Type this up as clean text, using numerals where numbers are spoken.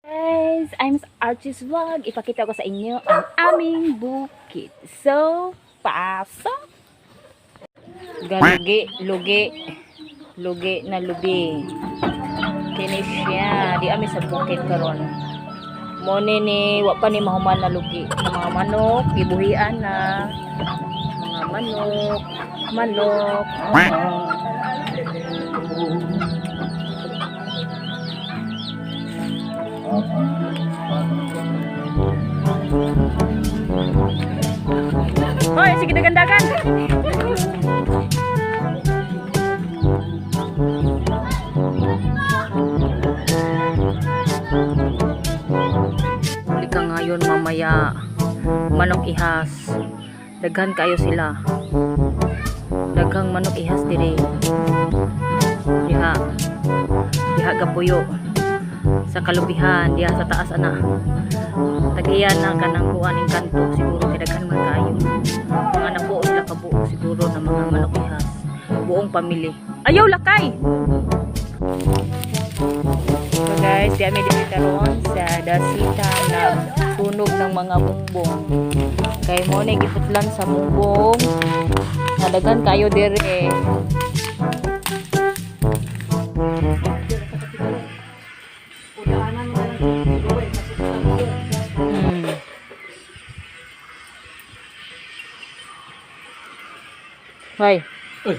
Guys, I'm Archie's Vlog. Ipakita ko sa inyo ang aming bukid. So, pasok! Galugi, lugi, lugi na lubi. Kini siya, di ami sa bukid karon. Mo ni ni wa pa ni mahuman na lugi ng mga manok, gibuhian na. Mga manok, manok. Hoy, sige, dagandagan. Huli ka ngayon mamaya. Manok ihas. Daghan kayo sila. Daghang manok ihas dire. Diha. Diha gapuyo. Sa kalubihan, diha sa taas ana. Tagiyan na kanang kuan ning kanto siguro kay daghan man kayo. Mga napuo sila kabuok siguro na mga manok ihas. Buong pamilya. Ayaw lakay. So guys, di kami dito karon sa dasita ng tunog ng mga bumbong. Kay mo na giputlan sa bumbong. Nadagan kayo dire. Hoy. Uy.